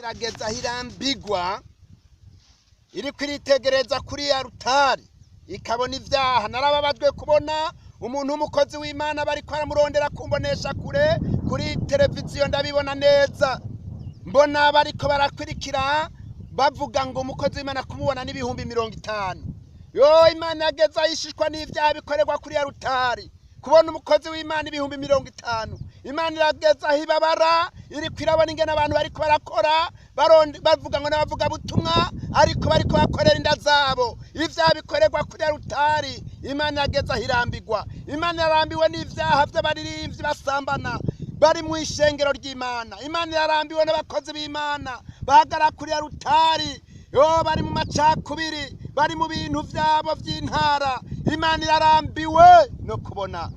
Irageza aho irambigwa, iriko iritegereza kuri ya rutari ikabona ibyaha. Narababajwe kubona umuntu w'umukozi w'Imana bariko aramurondera kumbonesha kure kuri televiziyo, ndabibona neza, mbona bariko barakwirikira bavuga ngo umukozi w'Imana kumubona n'50,000. Yo, Imana yageze ayishishwa n'ibyaha bikorerwa kuri ya rutari, kubona umukozi w'Imana 50,000. Imana irageza aho ibabara, iriko irabona ingene abantu bariko barakora, bavuga ngo n'abavuga butumwa, ariko bariko bakorera inda zabo. Ivyaha bikorerwa kuri ya rutari, Imana yageze aho irambigwa. Imana yarambiwe n'ivyaha vy'abaririmbyi basambana bari mu ishengero ry'Imana. Imana yarambiwe n'abakozi b'Imana bahagara kuri ya rutari, yo bari mu macakubiri, bari mu bintu vyabo vy'intara. Imana irarambiwe no kubona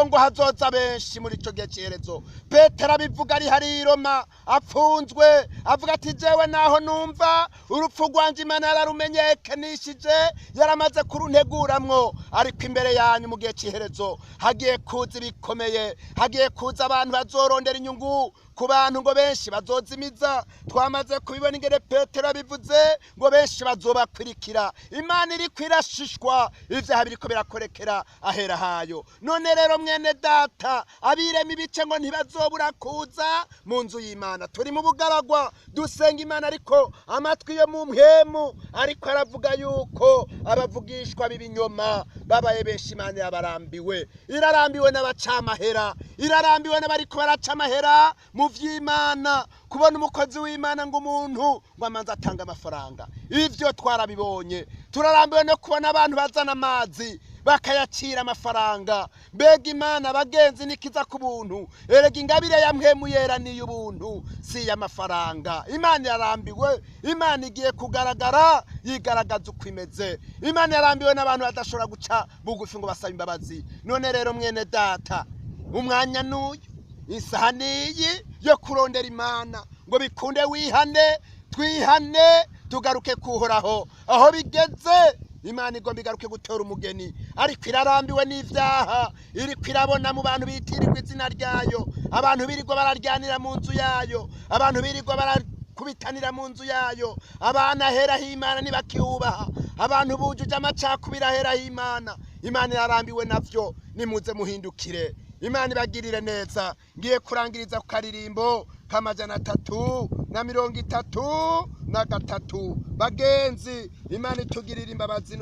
ngo hazoza benshi muri ico gihe c'iherezo. Petero abivuga ari hariya i Roma apfunzwe, avuga ati jewe naho numva urupfu rwanje Imana yararumenyekanishije, yaramaze kurunteguramwo, ariko imbere yanyu mu gihe c'iherezo hagiye kuza ibikomeye, hagiye kuza abantu bazorondera inyungu ku bantu, ngo benshi bazozimiza. Twamaze kubibona ingene Petero abivuze ngo benshi bazobakwirikira. Imana iriko irashishwa, ivyaha biriko birakorekera ahera hayo. None rero mwene data, abirema ibice ngo ntibazobura kuza mu nzu y'Imana. Turi mu bugaragwa dusenga Imana, ariko amatwi yo mu mpwemu ariko aravuga yuko abavugishwa b'ibinyoma babaye benshi. Imana yabarambiwe, irarambiwe n'abacamahera, irarambiwe n'abariko baraca amahera mu vy'Imana. Kubona umukozi w'Imana ngo umuntu ngo amanze atanga amafaranga, ivyo twarabibonye. Turarambiwe no kubona abantu bazana amazi bakayacira amafaranga. Mbega Imana bagenzi nikiza ku buntu, erega ingabire ya mpwemu yera niyo ubuntu, si iy'amafaranga. Imana yarambiwe, Imana igiye kugaragara, yigaragaza uko imeze. Imana yarambiwe n'abantu badashobora guca bugufi ngo basabe imbabazi. None rero mwene data, umwanya n'uyu, isaha niyi yo kurondera Imana ngo bikunde wihane, twihane, tugaruke kuhoraho. Aho bigeze Imana igomba igaruke gutora umugeni, ariko irarambiwe n'ivyaha iriko irabona mu bantu bitirirwa izina ryayo, abantu birirwa bararyanira mu nzu yayo, abantu birirwa barakubitanira mu nzu yayo. Abana aheraho Imana ntibakiwubaha, abantu bujuje amacakubiri aheraho Imana. Imana irarambiwe navyo, nimuze muhindukire, Imana ibagirire neza. Ngiye kurangiriza ku karirimbo k'333. Bagenzi, Imana itugirire imbabazi.